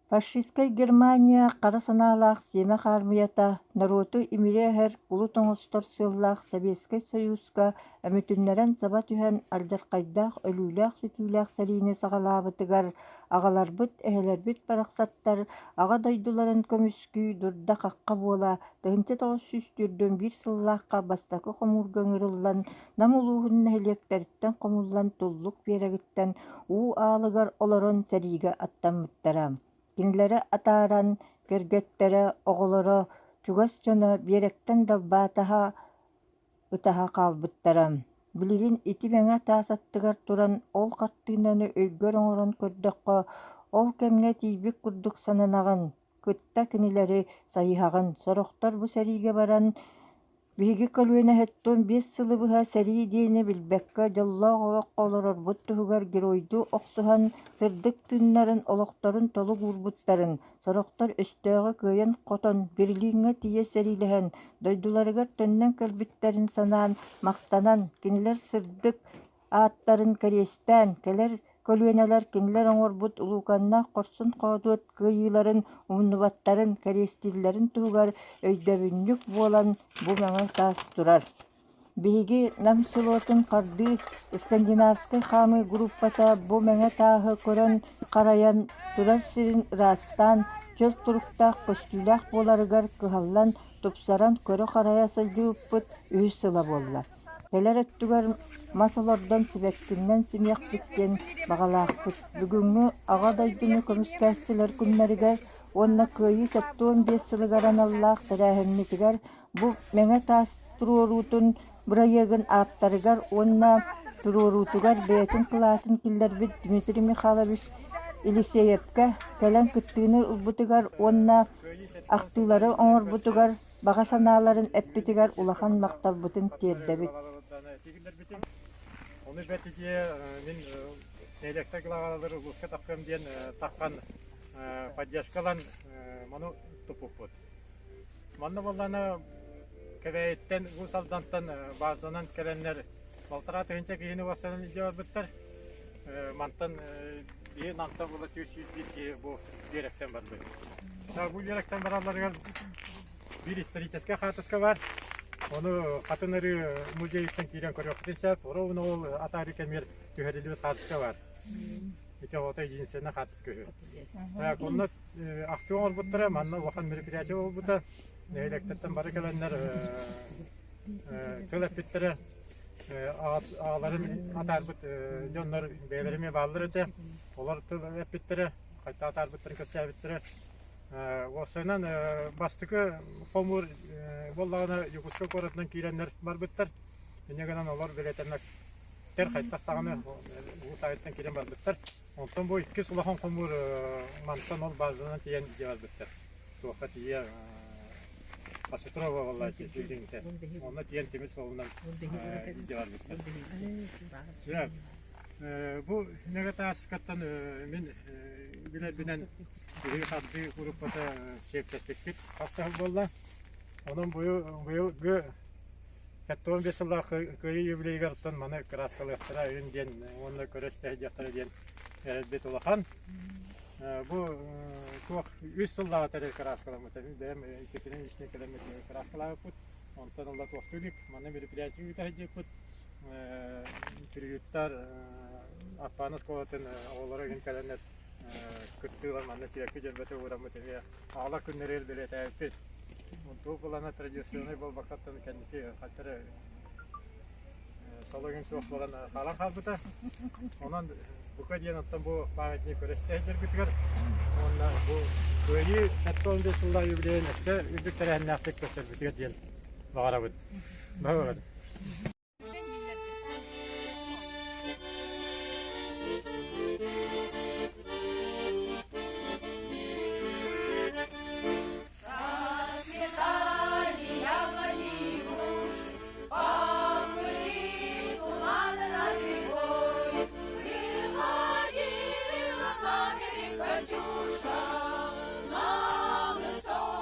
Фашистскай Германия хара санаалаах сиэмэх аармыйата норуоту имири эһэр кулут оҥостор сыаллаах Сэбиэскэй Сойууска өмүтүннэрэн саба түһэн алдьархайдаах өлүүлээх-сүтүүлээх сэриини саҕалаабытыгар аҕаларбыт, эһэлэрбит барахсаттар Аҕа дойдуларын көмүскүү дурда-хахха буола 1941 сыллаахха бастакы хомуурга ыҥырыллан Нам улууһун нэһилиэктэриттэн хомуллан Туллук биэрэгиттэн уу аалыгар олорон сэриигэ аттаммыттара. Кинилэри атааран, кэргэттэрэ, оҕолоро, чугас дьоно биэрэктэн далбаатаһа ытаһа хаалбыттара. Билигин ити мэҥэ таас аттыгар туран ол хартыынаны өйгөр оҥорон көрдөххө, ол кэмҥэ тиийбит курдук сананаҕын, кытта кинилэри сайыһаҕын. Сорохтор бу сэриигэ баран Биһиги көлүөнэһиттэн 5 сылы быһа сэрии диэни билбэккэ дьоллоох олоххо олорорбут туһугар геройдуу охсуһан сырдык тыыннарын, олохторун толук уурбуттарын, сорохтор өстөөҕү кыайан-хотон Берлиҥҥэ тиийэ сэриилэһэн дойдуларыгар төннөн кэлбиттэрин санаан, махтанан, кинилэр сырдык ааттарын кэриэстээн, кэлэр көлүөнэлэр кинилэр оҥорбут улууканнаах хорсун-хоодуот кыайыыларын умнубаттарын, кэриэстииллэрин туһугар өйдөбүнньүк буолан бу мэҥэ таас турар. Биһиги Нам селотун Хардыы скандинавскай хаамыы группата бу мэҥэ тааһы көрөн харайан, турар сирин ыраастаан, чөл туруктаах көстүүлээх буоларыгар кыһаллан, тупсаран көрө-харайа сылдьыбыппыт үһүс сыла буолла. Кэлэр өттүгэр мас олордон сибэккиннэн симиэхпит диэн баҕалаахпыт. Бүгүҥҥү Аҕа дойдуну көмүскээччилэр күннэригэр уонна Кыайыы 75 сылыгар аналлаах тэрээһиммитигэр бу Мэҥэ таас туруоруутун бырайыагын ааптарыгар уонна туруоруутугар бэйэтин кылаатын киллэрбит Дмитрий Михайлович Елисеевкэ кэлэн кыттыыны ылбытыгар уонна ахтыылары оҥорбутугар баҕа санааларын эппитигэр улахан махталбытын тиэрдэбит. Ону бэрт итиэ мин нэһилиэктэр главалары улууска таххыам диэн таххан поддержкалан ману туппуппут. Манна буоллаана Кэбээйиттэн, Уус Алдантан базанан кэлэннэр балтараа тыһыынча киһини уоссанан илдьэ барбыттар. Мантан биһи Намтан була 401 киһи бу биэрэктэн барбыт. Бу биэрэктэн баралларыгар биир историческай хаартыска баар. Ону Хатын Арыы музейыттан киирэн көрүөхпүтүн сөп. Ровно ол атаары кэмигэр түһэриллибит хаартыска баар. Ити оҕото единственный хаартыска үһү. Так, онно ахтыы оҥорбуттара, манна улахан мероприятие буолбута. Нэһилиэктэртэн бары кэлэннэр тыл эппиттэрэ. Аҕаларын атаарбыт дьоннор бэйэлэрэ эмиэ бааллар этэ. Олор тыл эппиттэрэ, хайта атаарбыттарын кэпсээбиттэрэ. Уопсайынан бастакы хомуур буоллаҕына Якутскай куоратынан киирэннэр барбыттар. Инньэ гынан олор бэлиэтэммэттэр хайдах даҕаны улуус аайыттан киирэн барбыттар. Онтон бу иккис улахан хомуур мантан ол базанан тиийэн илдьэ барбыттар. Туохха тиийэ Осетрова буолла дьиҥтэ. Онно тиийэн тимир суолунан илдьэ барбыттар. Сөп. Бу нэгэ тааскаттан мин билэрбинэн биһиги хардыы группата сиэптэспиппит хас да сыл буолла. Онон быйылгы 75 сыллаах Кыайыы юбилейыгар оттон маны кырааскалыахтара үн диэн уонна көрө истэ диэн эрэлбит улахан. Бу туох үс сыллааҕыта эрэ кырааскаламмыта. Мин бэйэм иккитинэн истэн кэлэммит кырааскалаабыппыт. Онтон ыла туохтуу илик. Манна мероприятие ыыта сылдьыппыт. Приюттар Аппааны оскуолатын оҕолоро игин кэлэннэр кыттыылар манна сибэкки дьөрбөтө уураммыт эмиэ аҕалар күннэригэр бэлиэтээбиппит. Туох былаана традиционнай буолбаккаттан кэнники хаттары соло игин суох буолан хаалан хаалбыта. Онон бука диэн оттон бу памятник көрөстөөйдөргүтүгэр уонна бу Кыайыы 75 сыллаах юбилейын өссө үрдүк тэрээһиннээхтик көрсөрбүтүгэр диэн баҕарабын. Баҕарабын. Расцветали яблони и груши, Поплыли туманы над рекой. Выходила на берег Катюша, На высокую.